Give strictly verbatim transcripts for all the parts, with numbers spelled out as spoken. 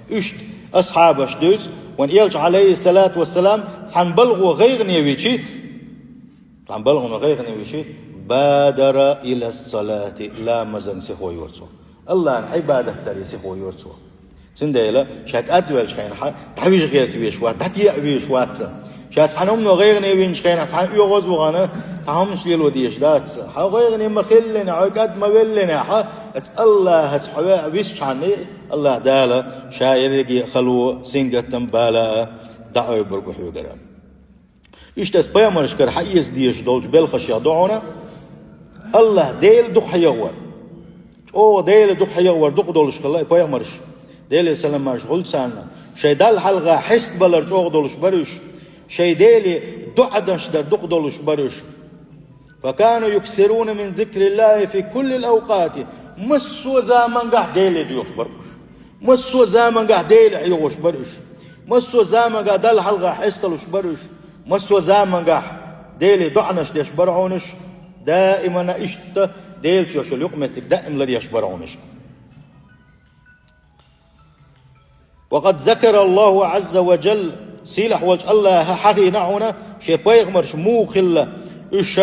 Иштта асхьабаш дуьйцу, вайн Элча, Ӏалайхиссалату вассалам, цхьана балгӀо гӀайгӀане вичи, цхьана балгӀано гӀайгӀане вичи, бадара илас-салати, ламазан сихо йора цо. Аллахьан Ӏибадат даре сихо йора цо. Цундела ша кӀадвеллачу хенахь дӀавижа гӀерта везаш вац, дӀатеа везаш вац. Ша цхьана хӀумано гӀайгӀане винчу хенахь, цхьана оьгӀаз вахана, цхьа хӀуманаш лело дезаш дац. Хьо гӀайгӀане ма хиллинехь, хьо кӀад ма веллинехь, оцу Аллахьаца хьо веа висчхьана, Аллахь Дала ша ерриге а хало, сингаттам, бала а дӀаайбарг ву хьоьгара. Иштта пайхамаршкара хьаэца дезаш долчу белхашех ду хьуна, Аллахь Дела дукха хьехавар. ЧӀогӀа Дела дукха хьехавар дукха долуш хилла и пайхамарш. Деле саламаш хуьлда царна. Шайн Далла хьалха хьестабалар чӀогӀа долуш бара уьш. Шайн Деле доӀанаш дар дукха долуш бара уьш. Факану юксируна мин зикриллахи фи куллил авкъати. Массо а замангахь Деле доьхуш бара уьш. Массо а замангахь Дела хьехош бара уьш. Массо а замангахь Далла хьалха хьесталуш бара уьш. Массо а замангахь Деле доӀанаш деш бара хьуна уьш. Даимана иштта Делаца йолу юкъаметтиг даим ларъеш бара хьуна уьш. Ва къад закара Аллаху Ӏазза ва Джалла, сийлахь волчу Аллаха хьахийна хьуна шен пайхамарш муха хилла, уьш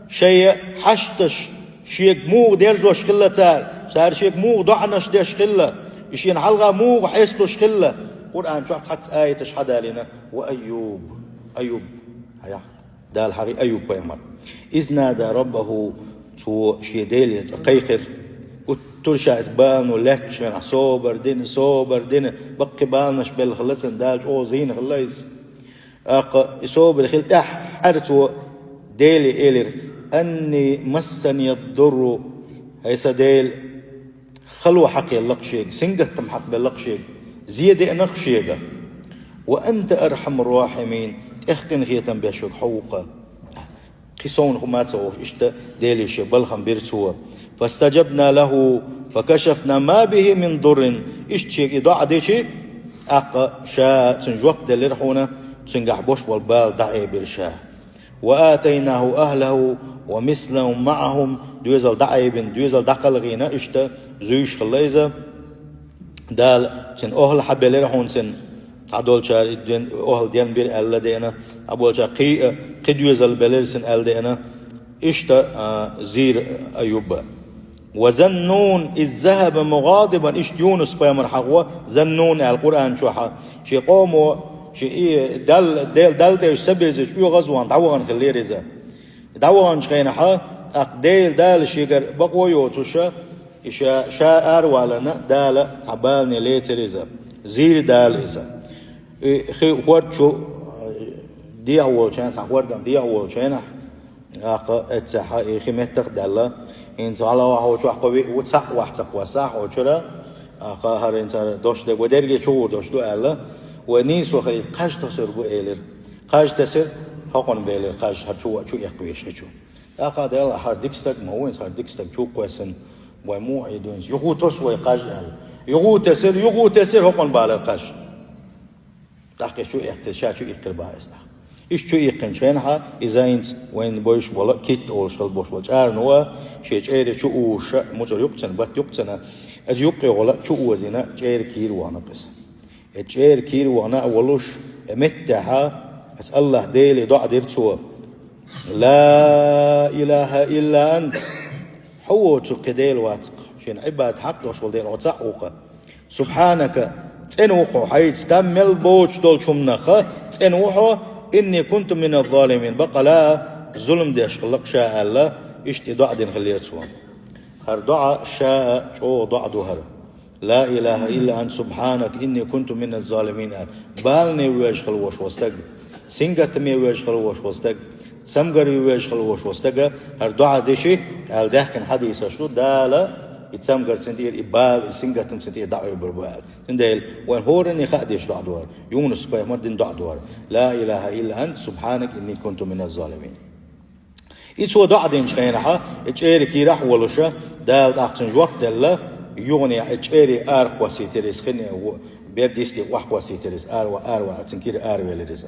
шайн хьашташ, шега муха дерзош хилла цара, цара шега муха доӀанаш деш хилла, и шена хьалха муха хьесталуш хилла. Къуръан чохь цхьацца аяташ хьадалийна: «Ва Айюб, Айюб, хьаяхь». Дала хьахий Айюб-пайхамар. «Из нада раббаху», цо шен Деле цкъа кхайкхира. Уттур ша иза балано лаьтташ хенахь собар дина, собар дина, баккхий баланаш белла хилла цунна, Дала чӀогӀа зийна хилла иза. ТӀаккха и собар хилла тӀаьххьара цо Деле элира: «Анни массанияд-дурру», хӀай сан Дела, хало хьакхаелла-кх шега, сингаттам хьакхабелла-кх шега, зе деана-кх шега. «Ва анта архьамур-рахьимин», тӀех къинхетам беш верг хьо ву-кх. Кхин совнаха хӀума ца хууш, иштта Деле шен балхам бира цо. «Фастаджабна лаху, факашафна ма бихи мин дуррин». Иштта шега и доӀа дичи, тӀаккха ша цунна жоп делира хьуна, цуьнгахь бош болу бала дӀаайбира ша. «Ва атайнаху ахлаху ва мислахум маахум», доьзал дӀаайбина, доьзал дӀакхалхийна, иштта зуьйш хилла иза. Дала цуьнан охьа хьабелира хьуна цуьнан, цхьадолчара и ден-, охьа денбира аьлла деана, цхьаболчара кхин а, кхин доьзал белира цуьнан аьлла деана. Иштта, а, зийра Айюба. «Ва Заннун из захаба мугӀадибан», иштта Юнус-пайхамар хьахо, Заннун аьлла Къуръан чохьа, шен къомо, шен и Далла, Дел-, Далла тӀе уьш ца бирзича, оьгӀазвахана дӀавахана хиллера иза. ДӀаваханчу хенахьа, тӀаккха Дела, Дала шегара бакъо йоцуша, и ша, ша араваларна, Дала цхьа балане лецира иза. Зийра Дала иза. И хи-, хӀорда чу, дехьа волчу хенахь, цхьа хӀордан дехьа волчу хенахь, тӀаккха эццахьа и хи меттах а даьлла, хӀинца хьалавахьа волчохь кхо виъ ву, цхьаъ вахь ца кхоссахь хьо чуьра, тӀаккха хӀара хӀинца дош дерг, вай дерриге чугӀур дош ду аьлла, вай нийсо хилийта кхаж тосур бу элира. Кхаж тесира, хӀокхунна белира кхаж, хӀара чу, чу эккхавеш хи чу. ТӀаккха Дала, хӀара дика стаг ма ву, хӀинца хӀара дика стаг чу кхоьссина, вай муха Ӏийр ду хӀинца, юха тосу вай кхаж аьлла. Юха тесира, юха тесира, хӀокхунна балира кхаж. ТӀаккха и чу эккхира, ша чу иккхира бах иза тӀаккха. Иштта чу иккхинчу хенахьа, иза хӀинца вайна бовзуш болу, китт олуш хила болуш болу чӀарано а, шен чӀерий чу узуша, муцӀар юкъ цунна, бат юкъ цунна, иза юккъе гӀола чу озийна, чӀерий кийра вахана-кх иза. И чӀерий кийра вахана а волуш, и меттехьа, аса Аллахь Деле доӀа дира цо: «Ла илаха илла ант». Хьо воцург кхин Дела вац-кх, шена Ӏибадат хьакъ долуш волу Дела хьо цхьаъ ву-кх. «Субхьанака», цӀена ву хьо хьайца, стам мел боцуш долчу хӀуманах цӀена ву хьо, «инни кунту миназ-залимин», баккъала а зулам деш хилла-кх ша аьлла, иштта и доӀа дина хиллера цо. ХӀара доӀа ша а чӀогӀа доӀа ду хӀара. «Ла илаха илла ант, субхьанак, инни кунту миназ-залимин», аьлла. Балане воьжаш хила волуш волу стаг, сингаттаме воьжаш хила волуш волу стаг, цамгаре воьжаш хила волуш волу стага хӀара доӀа деши, аьлла даьхкина хьадисаш ду, Дала и цамгар цунна тӀера, и бала, и сингаттам цунна тӀера дӀаайбар бу аьлла. Цундела вайн хӀоранна хаа дезаш доӀа ду хӀара. Юнус-пайхамар дина доӀа ду хӀара: «Ла илаха илла ант, субхьанак, инни кунту миназ-залимин». И цо доӀа динчу хенахьа, и чӀерий кийрахь а волуша, Дала тӀаккха цунна жоп делла, юхане и чӀерий ара кхоссийтира иза, хин а во-, берд йисте охьакхоссийтира иза, ара ва-, ара ва-, цуьнан кира аравелира иза.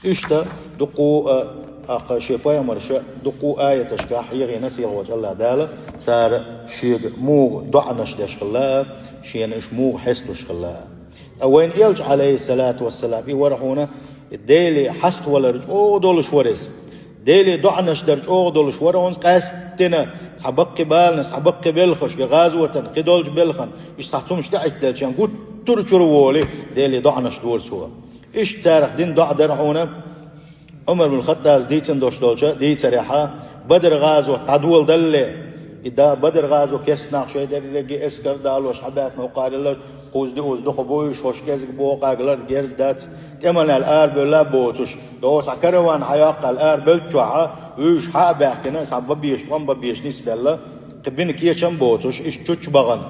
Иштта дуккха а ТӀаккха шен пайхамарша дуккха аяташкахь хьехийна сийлахьчу АллахӀ Дала, цара шега муха доӀанаш деш хилла, шена уьш муха хьестуш хилла. Ткъа вайн элча, Ӏалайхиссалату вассалам, и вара хьуна Деле хьаставалар чӀогӀа долуш вара иза. Деле доӀанаш дар чӀогӀа долуш вара хьуна, къаьстина цхьа баккхий баланаш, цхьа баккхий белхаш, я гӀазотан, кхидолчу белхан, иштта цхьа цумаш тӀеӀиттаделча, гуттар а чуьра волий, Деле доӀанаш дора цо. Иштта царах дина доӀа дара хьуна. Ӏумар бин Хаттабас дийцина долуш долчу дийцарехьа, Бадр гӀазот дӀадоладалале, и да Бадр гӀазот кестнах шайн дерриге эскар далош хьабаьхкина хӀокхарелла, кхузди-узди хӀу буйш, хӀуш кӀезиг боху къагалар герз дац, тӀеман аьлла арабевлла боцуш, догӀу цхьа караван хьайоккхал арабевллачохьа, вуьйш хьа а баьхкина, цхьа бан безаш, тӀом бан безаш нисбелла, кхин бина кечам боцуш, иштта чучча бахана.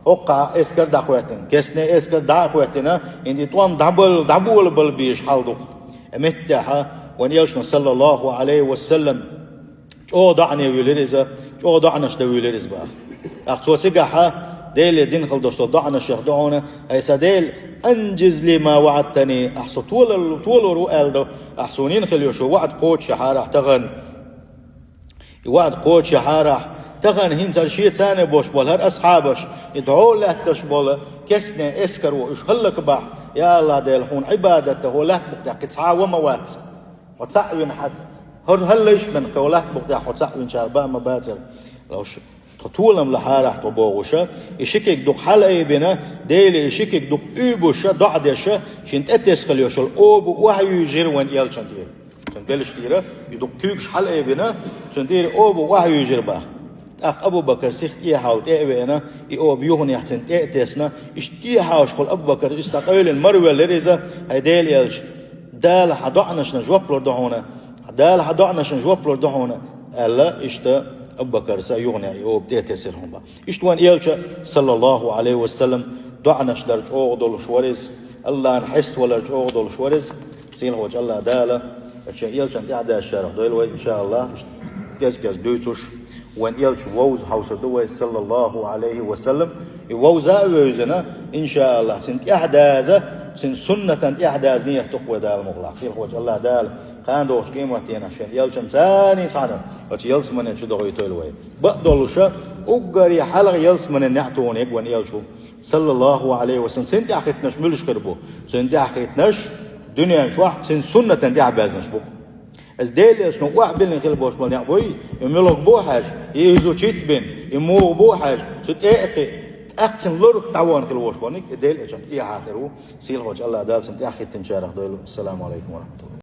ХӀокхахь эскар дӀахӀоьттина, кестне эскар дӀа а хӀоьттина, хӀинца и тӀом дӀабала, дӀаболабала безаш хьал ду-кх. Э, меттехьа, вайн элчано, саллаллаху Ӏалайхи ва саллам, чӀогӀа доӀане вуьйлира иза, чӀогӀа доӀанаш дан вуьйлира иза баха. ТӀаккха цо цигахьа Деле дина хила долуш долу доӀанашех ду хьуна: «Ай сан Дела, анжиз ли ма ваӀадтани, ахь со толар, толор ву аьлла ду, ахь суна йина хила йолуш йолу ваӀда кхочушъяхьара ахь тахана». И ваӀда кхочушъяхьара ахь тахана, хӀинца шен царна болуш болу хӀара асхьабаш, и дӀо лаьтташ болу кестне эскаро уьш хӀаллакбахь, я АллахӀ Дела, хьуна Ӏибадат дан хӀокху лаьтта букъ тӀехь кхин цхьа а ван ма вац. Хьо цхьаъ вина хьан, хӀара хӀаллайш бен кхин хӀокху лаьтта букъ тӀехь хьо цхьаъ винчара бан а ма бацара. Луш, тхо толам лахьара ахь тхо бохуша, и ши куьг дукха хьала а айбина, Деле и ши куьг дукха уьйбуша, доӀа деша, шен тӀетесна хила йолуш йолу оба охьаюьйжира вайн элчан тӀера. Цуьнан делаш тӀера и дукха куьйгаш хьала а айбина, цуьнан тӀера оба охьаюьйжира баха. ТӀаккха Абу-Бакар сиха тӀехьа тӀе а веана, и оба юханехь цуьнан тӀе а тесна, иштта тӀехьа волуш волу Абу-Бакар иштта къевлина мара веллира иза: «ХӀай Делан элча, Дала хьан доӀанашна жоп лур ду хьуна, Дала хьан доӀанашна жоп лур ду хьуна», аьлла, иштта Абу-Бакарса юханехь и оба тӀе а тесира хьуна баха. Иштта вайн элча, саллаллаху Ӏалайхи ва саллам, доӀанаш дар чӀогӀа долуш вара иза, АллахӀна хьеставалар чӀогӀа долуш вара иза, сийлахьчу АллахӀ Дала шен элчанна тӀаьхьадаьшшарах дойла вай, иншааллахӀ, кӀез-кӀез дуьйцуш, вайн элча вовза хьовсур ду вай, саллаллаху Ӏалайхи ва саллам, и вовза а вевзина, иншааллахӀ, цуьнан тӀаьхьадаза, цуьнан суннатан тӀаьхьадаза нийят ду-кх вай Дала мукъалахь. Сийлахьчу АллахӀ Дала кхана догӀучу къематдийнахь шен элчанца цхьаьна оцу ялсамане чу дохуьйтийла вай. Бакъдолуша, уггаре хьалха ялсаманин неӀ тухуш вайн элча ву, саллаллаху Ӏалайхи ва саллам. Цуьнан тӀаьхьахӀиттинарш муьлш хир бу? Цуьнан тӀаьхьахӀиттинарш дуьнен чохь цуьнан суннатан тӀаьхьабаьзнарш бу. Иза Делан элчано охьабиллина хила болуш болу неӀ буй, и муьлха бу хьаьжа, и иза читбина, и муха бу хьаьжа, цу тӀе а кхин, тӀаккха цуьнан лорах дӀавахана хила волуш волниг, и Делан элчанна тӀехьа хир ву, сийлахьчу АллахӀ Дала цуьнан тӀаьхьахӀиттинчарах дойла. Ассаламу Ӏалайкум ва рахьматуллахӀ.